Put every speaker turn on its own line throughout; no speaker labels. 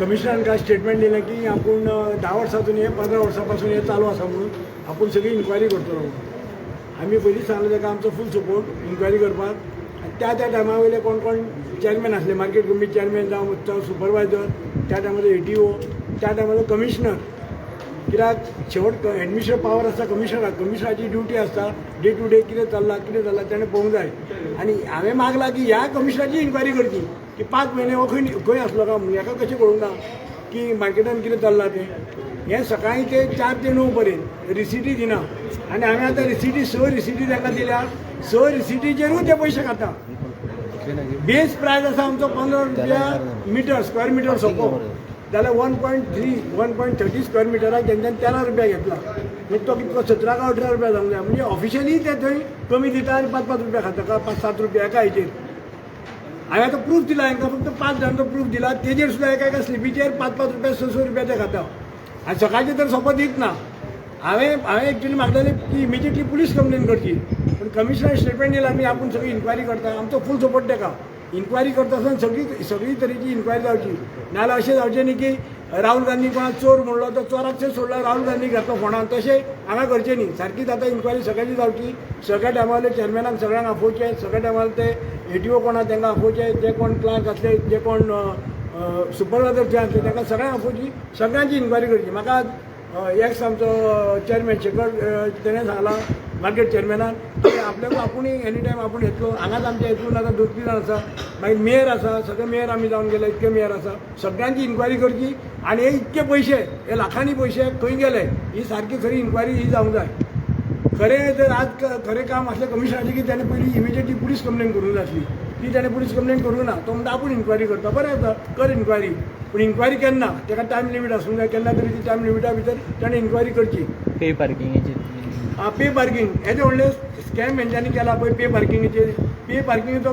कमिशनरान काल स्टेटमेंट दिलें की आपूण 10 वर्सां हे 15 वर्सां पासून हें चालू आसा म्हणून आपूण सगळी इन्क्वायरी करतलो म्हणून. आमी पयलींच सांगलें ताका, आमचो फूल सपोर्ट इन्क्वायरी करपाक. आनी त्या त्या टायमा वयले कोण कोण चॅरमॅन आसले, मार्केट कमिटी चॅरमॅन जावं सुपरवायजर, त्या टायमाचो एटीओ, त्या टायमाचो कमिशनर. कित्याक शेवट एडमिनिस्ट्रेटिव पावर आसता कमिशनराक. कमिशनराची ड्युटी आसता, डे टू डे कितें चल्लां, कितें चल्लां, तेणें पळोवंक जाय. आनी हांवें मागलां की ह्या कमिशनराची इन्क्वायरी करची की 5 म्हयने हो खंय खंय आसलो काय म्हणून, हेका कशें कळूंक ना की मार्केटान कितें चल्लां तें. हें सकाळीं ते 4 ते 9 पर्यंत रिसिटी दिना आनी हांवें आतां रिसिटी, स रिसिटी तांकां दिल्या. स रिसिटीचेरूय ते पयशे खाता. बेस प्रायस आसा आमचो 15 रुपया मिटर, स्क्वेअर मिटर सोंपो जाल्यार 1.3, 1.30 स्क्वेअर मिटराक तेंच्यान 13 रुपया घेतला. म्हणजे तो कितको, 17 काय 18 रुपया जावंक जाय. म्हणजे ऑफिशियली ते थंय कमी दिता आनी 5-5 रुपया खाता का 5-7 रुपया एका हेचेर. हांवें आतां प्रूफ दिला हांकां, फक्त पांच जाणांचो प्रूफ दिला. तेजेर सुद्दां एका एका स्लिपीचेर 5-5 रुपया, 6-6 रुपया ते खाता आनी सकाळचे तर सोपो दीत ना. हांवें हांवें एक्चुली मागलेलें की इमिजिएटली पुलीस कंप्लेन करची, पूण कमिशनर स्टेटमेंट दिला आमी आपूण सगळी इन्क्वायरी करता. आमचो फूल सपोर्ट ताका. इन्क्वायरी करता आसतना सगळी सगळी तरेची इन्क्वायरी जावची, नाजाल्यार अशें जावचें न्ही की राहुल गांधी कोणाक चोर म्हणलो तो चोराक थंय सोडलो, राहुल गांधी घातलो फोंडान. तशें हांगा करचें न्ही. सारकीच आतां इन्क्वायरी सगळ्यांची जावची. सगळ्या टायमार चेअरमॅनाक सगळ्यांक आपोवचें, सगळ्या टायमार ते एटीओ कोण आहा तांकां आपोवचें, जे कोण क्लार्क आसले, जे कोण सुपरवायजर जे आसले, तांकां सगळ्यांक आपोवची, सगळ्यांची इन्क्वायरी करची. म्हाका एक्स आमचो चेअरमॅन शेखर तेणें सांगलां मार्केट चेअरमॅनान की आपल्याक आपूण एनी टायम आपूण येतलो. हांगाच आमच्या हितून आतां दोन तीन जाण आसा, मागीर मेयर आसा, सगळे मेयर आमी जावन गेले, इतके मेयर आसा. सगळ्यांची इन्क्वायरी करची आनी हे इतके पयशे, हे लाखांनी पयशे खंय गेले, ही सारकी खरी इन्क्वायरी ही जावंक जाय. खरें जर आज खरें काम आसलें कमिशनराचें की ताणें पयलीं इमिजिएटली पुलीस कंप्लेन करूंक जाय आसली. ती ताणें पुलीस कंप्लेन करूंक ना. तो म्हणटा आपूण इन्क्वायरी करता. बरें आसा, कर इन्क्वायरी, पूण इन्क्वायरी केन्ना, ताका टायम लिमीट आसूंक जाय. केन्ना तरी ती टायम लिमिटा भितर ताणें इन्क्वायरी करची.
पे पार्किंगेची.
आ, पे पार्किंग हेजें व्हडलें स्कॅम हेंच्यांनी केला पळय पे पार्किंगेचेर. पे पार्किंगेचो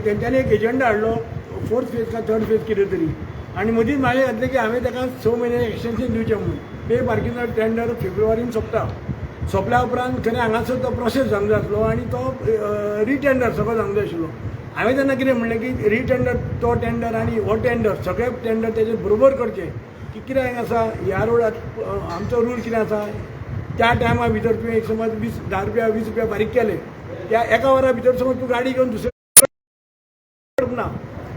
तेंच्यांनी एक एजंडा हाडलो, फोर्थ फेज का थर्ड फेज कितें तरी, आनी मदींच म्हाजें घातलें की हांवें ताका 6 म्हयने एक्सटेन्शन दिवचें म्हणून. पे पार्किंगाचो टेंडर फेब्रुवारीन सोंपता. सोंपल्या उपरांत खरें हांगासर तो प्रोसेस जावंक जाय आसलो आनी तो रिटेंडर सगळो जावंक जाय आशिल्लो. हांवें तेन्ना कितें म्हणलें की रिटेंडर, तो टेंडर आनी हो टेंडर, सगळे टेंडर तेजे बरोबर करचे की कितें आसा, ह्या रोडार आमचो रूल कितें आसा, त्या टायमा भितर तुवें एक समज 20, 10 रुपया, 20 रुपया फारीक केले, त्या एका वरा भितर समज तूं गाडी घेवन दुसरे ना.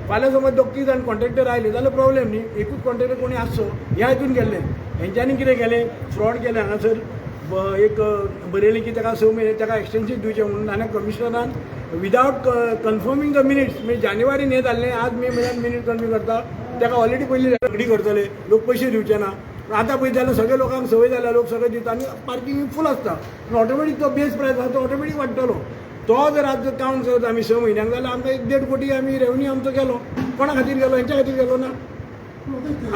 फाल्यां समज दोग तीग जाण कॉन्ट्रेक्टर आयले जाल्यार प्रॉब्लेम न्ही. एकूच कॉन्ट्रेक्टर कोणी आसचो ह्या हितून गेल्ले. हेंच्यांनी कितें केलें, फ्रॉड केलें. हांगासर एक बरयलें की ताका 6 म्हयने ताका एक्सटेन्शन दिवचें म्हणून आनी कमिशनरान विदावट कन्फर्मींग the minutes, म्हणजे जानेवारीन हें जाल्लें, आज मे म्हयन्यान मिनीट कन्फर्म करता. ताका ऑलरेडी पयलीं झगडी करतले लोक, पयशे दिवचे ना. पूण आतां पळयत जाल्यार सगळे लोकांक संवय जाल्या, लोक सगळे दिता आनी पार्किंग फूल आसता. पूण ऑटोमॅटीक तो बेस प्रायस आसा तो ऑटोमॅटीक वाडटलो. तो जर आज कावंट करत आमी 6 म्हयन्यांक जाल्यार आमकां एक देड कोटी आमी रेवन्यू आमचो गेलो. कोणा खातीर गेलो? हेंच्या खातीर गेलो ना.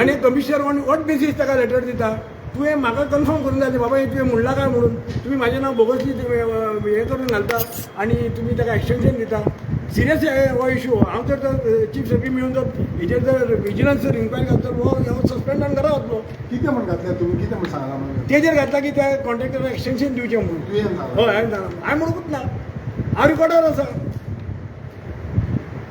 आनी कमिशनर ऑन what basis ताका लेटर दिता? तुवें म्हाका कन्फर्म करूंक जाय, बाबा हें तुवें म्हणलां काय म्हणून. तुमी म्हाजें नांव बोगसली तुमी हें करून घालता आनी तुमी ताका एक्सटेन्शन दिता. सिरियस हो इशू. हांव जर चीफ सेक्रेटरी मेळून जर हेजेर जर विजिलन्स जर इन्क्वायरी घालता, हो हो सस्पेंडान घरा वतलो.
कितें म्हण घातल्या तुमी? कितें म्हण सांगलां मागीर?
तेजेर घातला की त्या कॉन्ट्रॅक्टराक एक्सटेन्शन दिवचें म्हणून.
तुवें सांगलां?
हय, हांवें सांगलां. हांवें म्हणूंकच ना, हांव रिकॉर्डार आसा.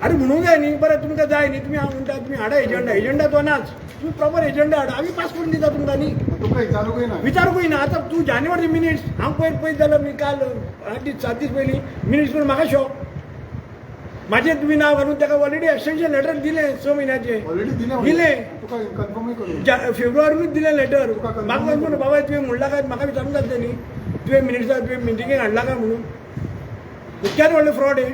अरे, म्हणूंक जाय न्ही. बरें, तुमकां जाय न्ही, तुमी हांव म्हणटा, तुमी हाडा एजंडा. एजंडा तो नाच, तुमी प्रॉपर एजंडा हाडा, आमी पास करून दिता तुमकां न्ही.
तुमकां विचारूंकय ना.
विचारूंकूय ना. आतां तूं जानेवारी मिनिट्स हांव पयर पळयत जाल्यार न्ही, काल 8 दीस, 7 दीस पयलीं मिनिट्स करून म्हाका शॉक. म्हाजें तुमी नांव घालून ताका ऑलरेडी एक्सटेन्शन लेटर दिलें 6 म्हयन्याचें.
ऑलरेडी दिलें?
दिलें.
तुका कन्फर्मूय करूं.
फेब्रुवारीनूच दिलें लेटर.
तुका confirm
म्हाका कन्फर्म, बाबा तुवें म्हणलां काय म्हाका विचारूंक जातलें न्ही, तुवें मिनिट्साक तुवें मिटिंगेक हाडला काय म्हणून. केदें व्हडलें फ्रॉड हें.